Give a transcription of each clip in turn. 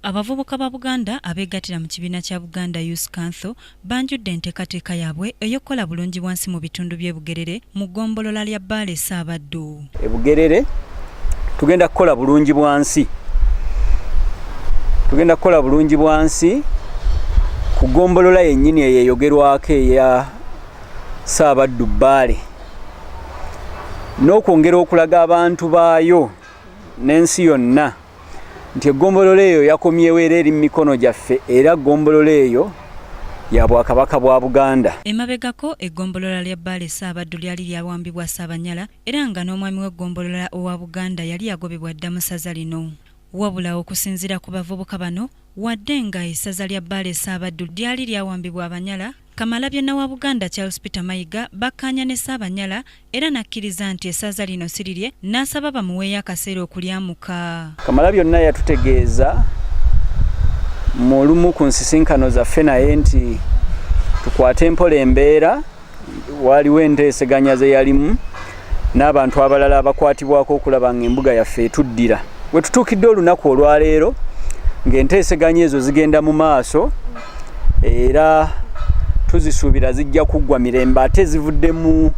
Abavubuka ba Buganda abeegattira mu kibiina kya Buganda Youth Council banjudde enteekateeka yaabwe ey'okukola bulungi bwansi mu bitundu by'e Bugerere mu ggombolola lya Bbaale Ssaabaddu. E Bugerere tugenda kukola bulungi bwansi, tugenda kukola bulungi bwansi ku ggombolola yennyini eyo eyogerwako eya Ssaabaddu Bbaale, n'okwongera okulaga abantu baayo n'ensi yonna nti eggombolola eyo yakomyewo era eri mu mikono gyaffe, era ggombolola eyo ya Bwakabaka bwa Buganda. Emabegako eggombolola lya Bbaale Ssaabaddu lyali lyawambibwa Ssaabanyala era nga n'omwami w'eggombolola owa Buganda yali yagobebwa dda mu ssaza lino. Wabula okusinziira ku bavubuka bano, wadde nga essaza lya Bbaale Ssaabaddu lyali lyawambibwa Abanyala, Kamalabyonna wa Buganda Charles Peter Mayiga bakkaanya ne Ssaabanyala era n'akkiriza nti essaza lino si lirye n'asaba bamuweeyo akaseera okulyamuka. Kamalabyonna yatutegeeza mu lumu ku nsisinkano zaffe naye nti tukwate mpola embeera, waaliwo enteeseganya ze yalimu n'abantu abalala abakwatibwako okulaba ng'embuga yaffe etuddira. We tutuukidde olunaku olwaleero ng'enteeseganya ezo zigenda mu maaso era tuzisuubira zijja kuggwa mirembe, ate zivuddemu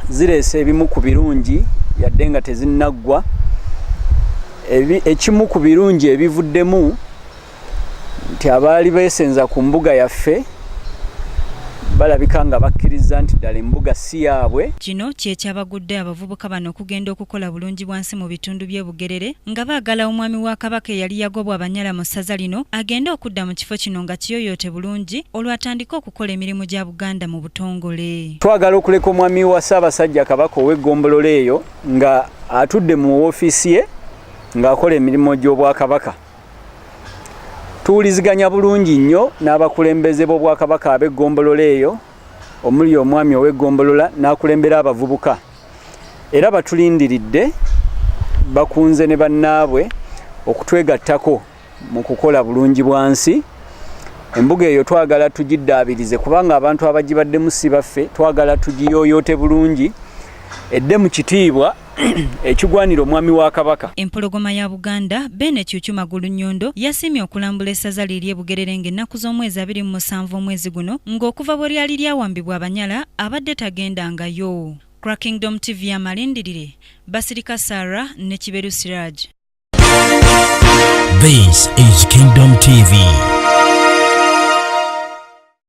zireese ebimu ku birungi yadde nga tezinnaggwa. Ekimu ku birungi ebivuddemu nti abaali beesenza ku mbuga yaffe balabika nga bakkiriza nti ddala embuga si yaabwe. Kino kye kyabagudde abavubuka bano okugenda okukola bulungi bwansi mu bitundu by'e Bugerere nga baagala omwami wa Kabaka eyali yagobwa Abanyala mu ssaza lino agende okudda mu kifo kino nga kiyoyoote bulungi olwo atandike okukola emirimu gya Buganda mu butongole. Twagala okuleka omwami wa Ssaabasajja Kabaka ow'eggombolola eyo nga atudde mu woofiisi ye ng'akola emirimu gy'Obwakabaka. Tuwuliziganya bulungi nnyo n'abakulembeze b'Obwakabaka ab'eggombolola eyo omuli omwami ow'eggombolola n'akulembera abavubuka, era batulindiridde bakunze ne bannaabwe okutwegattako mu kukola bulungi bwansi. Embuga eyo twagala tugiddaabirize kubanga abantu abagibaddemu si baffe, twagala tugiyooyoote bulungi edde mu kitiibwa ekigwanira omwami wa Kabaka. Empologoma ya Buganda, Beene Kyukyu Magulunnyondo yasiimye okulambula essaza lye ery'e Bugerere ng'ennaku z'omwezi 27 omwezi guno ng'okuva bwe lyali lyawambibwa Abanyala abadde tagendangayo. Ku Kingdom TV amalindirire, Basirika Sarah ne Kiberu Siraj. This is Kingdom TV.